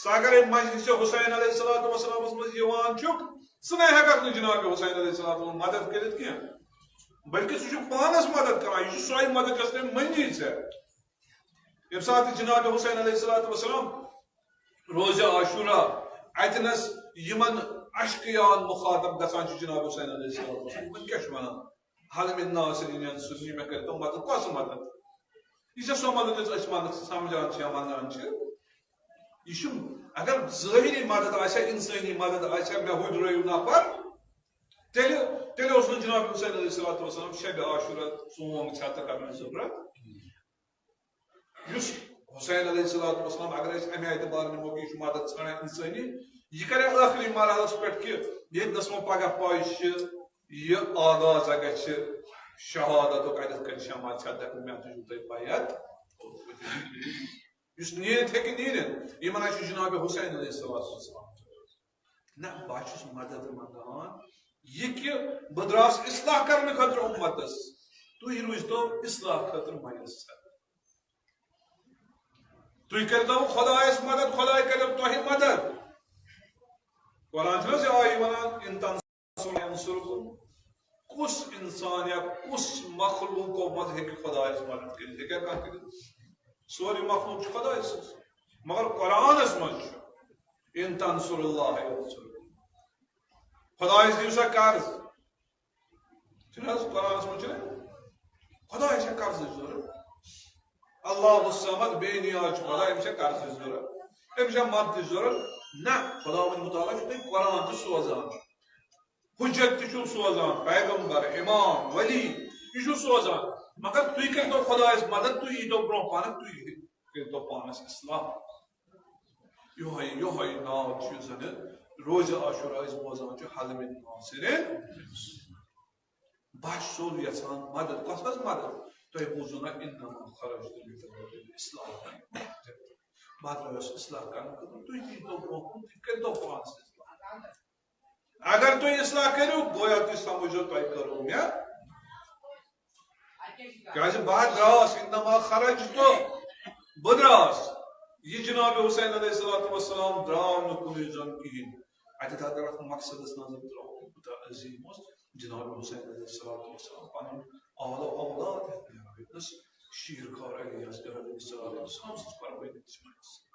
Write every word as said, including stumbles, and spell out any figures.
سُہ اگرے مجلس حسین علیہ الصلوۃ والسلامس منٛز یِوان چھُکھ، ژٕ نَے ہٮ۪ککھ نہٕ جناب حسین علیہ الصلوۃ والسلام مدد کٔرِتھ کینٛہہ، بلکہِ سُہ چھُ پانس مدد کران۔ یہِ چھُ سۄے مدد یۄس تٔمۍ منٛگی ژےٚ۔ ییٚمہِ ساتہٕ جناب حسین علیہ الصلوۃ والسلام روزِ عاشورہ اتنس یِمن اشقیاہن مخاطب گژھان چھُ، جناب حسین علیہ الصلوۃ والسلام، یِمن کیٛاہ چھُ ونان؟ حل من ناصرین ینصرنی، مےٚ کٔرۍتو مدد۔ کۄس مدد؟ یہِ چھےٚ سۄ مدد یۄس أسۍ ونان، سمجھان چھِ یا ونان چھِ۔ یہِ چھُ، اگر ظٲہری مدد آسہِ ہا، انسٲنی مدد آسہِ ہا، مےٚ ہُدرٲیِو نفر، تیٚلہِ، تیٚلہِ اوس نہٕ جناب حسین علیہ الصلوۃ والسلام شبِ عاشورہ ژونگ چھا تہٕ کرنٕچ ضروٗرت۔ یُس حسین علیہ الصلوۃ والسلام، اگر أسۍ امہِ اعتبار نِمو کہِ یہِ چھُ مدد ژھانڈان انسٲنی، یہِ کرِ ٲخری مرحلس پٮ۪ٹھ کہِ ییٚتہِ نس وۄنۍ پگاہ پاے چھِ، یہِ آغاز گژھِ شہادتُک، اتٮ۪تھ کرِ شمع چھا دکھ، مےٚ تہِ چھُو تۄہہِ بیعت۔ یُس نیٖرِتھ ہیٚکہِ نیٖرِتھ، یِمن ہا چھُ جناب حسین علیہ الصلوۃ والسلام۔ نہ، بہٕ ہا چھُس مدد منٛگان، یہِ کہِ بہٕ درٛاس اصلاح کرنہٕ خٲطرٕ امتس، تُہۍ روٗزۍتو اصلاح خٲطرٕ میسر۔ تُہۍ کٔرۍتو خۄدایس مدد، خۄداے کٔرِو تۄہہِ مدد۔ قرآن چھُنہٕ حظ یہِ آیہِ ونان، "ان تنصروا ینصرکم"؟ کُس انسان یا کُس مخلوقو منٛز ہیٚکہِ خۄدایس مدد کٔرِتھ؟ ہیٚکیٛاہ کانٛہہ کٔرِتھ؟ سورُے مخلوق چھُ خۄدایہِ سٕنٛز۔ مگر قرآنس منٛز چھُ، "ان تنصروا اللہ ینصرکم"۔ خۄدایس دِیِو سا قرض۔ چھُنہٕ حظ قرآنس منٛز چھُنہٕ؟ خۄدایس چھےٚ قرضٕچ ضروٗرت۔ اللہ الصمد، بے نیاز چھُ خۄدا، أمِس چھےٚ قرضٕچ ضروٗرت، أمِس چھےٚ مددٕچ ضروٗرت۔ نہ، خۄداوند متعالیٰ چھُ تۄہہِ قرآن تہِ سوزان، حجت تہِ چھُو سوزان، پیغمبر، امام، ولی، یہِ چھُو سوزان۔ مگر تُہۍ کٔرۍتو خۄدایس مدد، تُہۍ ییٖتو برونٛہہ پہنتھ، تُہۍ کٔرۍتو پانس اصلاح۔ یۄہے، یۄہے ناو چھُ، یُس زن روزِ عاشورہ أسۍ بوزان چھِ، حل من ناصرین۔ بہٕ چھُس یژھان مدد۔ کۄس حظ مدد؟ تۄہہِ بوٗزوٕ نا، "انما خرجت لتبلغ الاصلاح"۔ بہٕ درٛایوس اصلاح کرنہٕ خٲطرٕ، تُہۍ تہِ ییٖتو برونٛہہ کُن، تُہۍ کٔرۍتو پانس اصلاح۔ اگر تُہۍ اصلاح کٔرِو، گویا تُہۍ سمجھو تۄہہِ کٔرٕو مےٚ۔ کیازِ بہٕ درٛاس، انما خرجت، بہٕ درٛاس۔ یہِ جناب حسین علیہ الصلوۃ والسلام درٛاو نہٕ کُنُے زوٚن کِہیٖنۍ۔ اتہِ تھا کر اتھ مقصدس نظر ترٛاوو، کوٗتاہ عظیٖم اوس جناب حسین علیہ الصلوۃ والسلام۔ پنُن آل و اولاد ہیٚتھ نیرو ییٚتنس شیٖر خور علی اصغر علیہ الصلوۃ والسلام سٕنٛز قربٲنی دِژمٕژ۔